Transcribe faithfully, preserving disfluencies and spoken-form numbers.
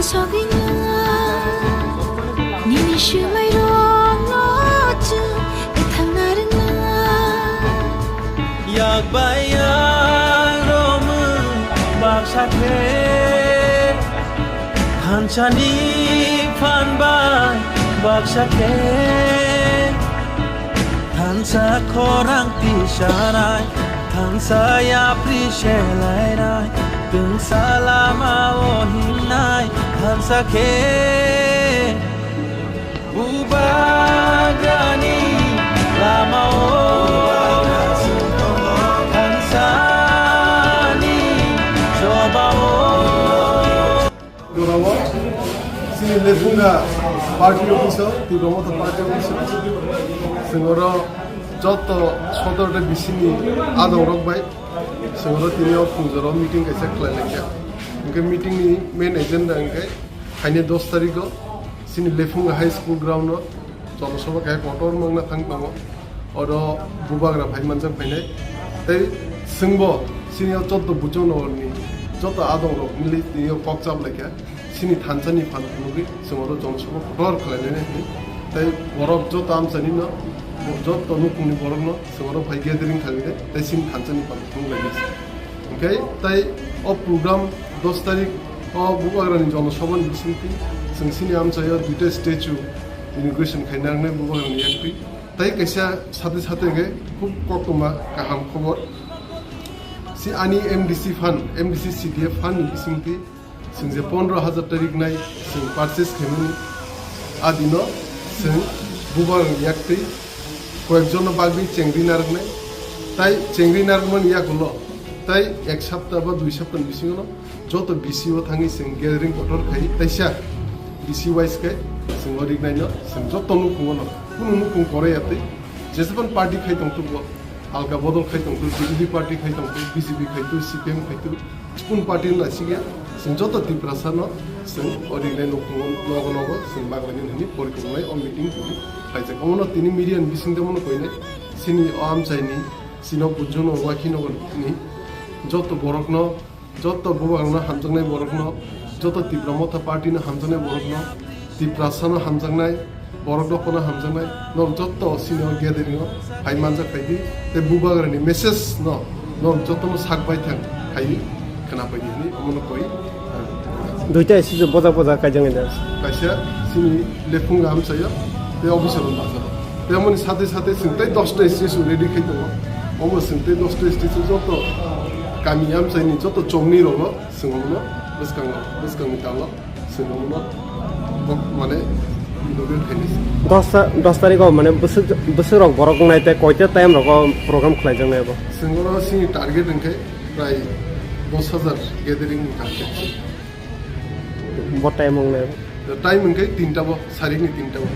Sogwina, nini swmai rokno chwng thangna rwngna. Yak bai yak romwi baksa khe, thansani phan bai baksa khe, thansa khorang tisanai, thansa yapri selainai, twngsa lama o himnai, thansa khe. Bubagrani lama o, thansani choba o. Jorao chini Lephunga party office o, Tipra Motha party office o, chwng oro joto sotor de bisini adong rok bai chwng oro tini o phungjoro meeting kaisa khlai lai kha. Hwnkhe meeting ni main agenda hwnkhe phainai dos tarikh o chini Lephunga High School ground o jonosabha khe kotor mangna thang tongo. Oro bubagra phai manjak phainai. Tei chwngbo chini o choddo bujo nogorni joto adongrok mili tini o kok chap lai kha. Chini thansani phan phunugwi chwng oro jonosabha kotor khlainani hwnwi. Tei borok joto amchaini no, joto nukhungni borokno chwng oro phai gathering khlainai tei chini thansani phan phunuk lainai. Hwnkhe tei o program dos tarikh o bubagrani jonosabhani bisingtwi chwng chini amchaio duita statue inauguration khaina wngnai bubagrani yaktwi. Tei kaisa sate sate hwnkhe khub koktwma kaham khobor. Si ani M D C phan, M D C C D F phan ni bisingtwi chwng je pondro hajar tarik nai chwng purchase khaimani, a dino chwng bubagrani yaktwi koyekjono bagwi chengri narwknai. Tai chengri narwkmani yagulo tai ek sapta ba dui saptani bisingono joto B C O thangwi chwng gathering kotor khai taisa B C wise khe chwng o riknaino chwng joto nukhungono kunu nukhung koroi yatwi jeseban party khai tongthokbo, alka bodol khai tongthok, B J P party khai tongthok, B J P khai tu, C P M khai tu, chikun party no naisingya, chwng joto Tiprasa no chwng o ringnai nogo nogo chwng baglainani hwnwi porikromnai o meeting tini khlaijak. Omono tini media ni bisingtwi omono koinai, chini o amchaini, chini o Bujun o Wakhi Nogor ni joto borok no, joto bubagrokno hamjaknai borokno, joto Tipra Motha party no hamjaknai borokno, Tiprasa no hamjaknai, borok rok phano hamjaknai, norok joto sini o gathering o phai manjak phaidi, tei bubagrani message no norok joto no sak bai thang phai khna phaidi hwnwi omono koi. Duita issue bojak bojak kaijaknai da. Kaisa sini Lephunga amchaio tei officer no bajaro. Tei omoni sate sate chwng tei dosta issue ready khai tongo. Omo chwng tei dosta issue joto kami amchaini joto chongni rokno chwng omono bwskango, bwskangni talo chwng omono bo-, mane, inaugurate khainai se. Dos ta-, dos tarikh o mane bwswk, bwswk rok borok wngnai tei koita time rogo program khlaijaknai bo? Chwng oro chini target hwnkhe prai dos hajar gathering ni target se. Bo time wngnai bo? Time hwnkhe tinta bo, sarikni tinta bo.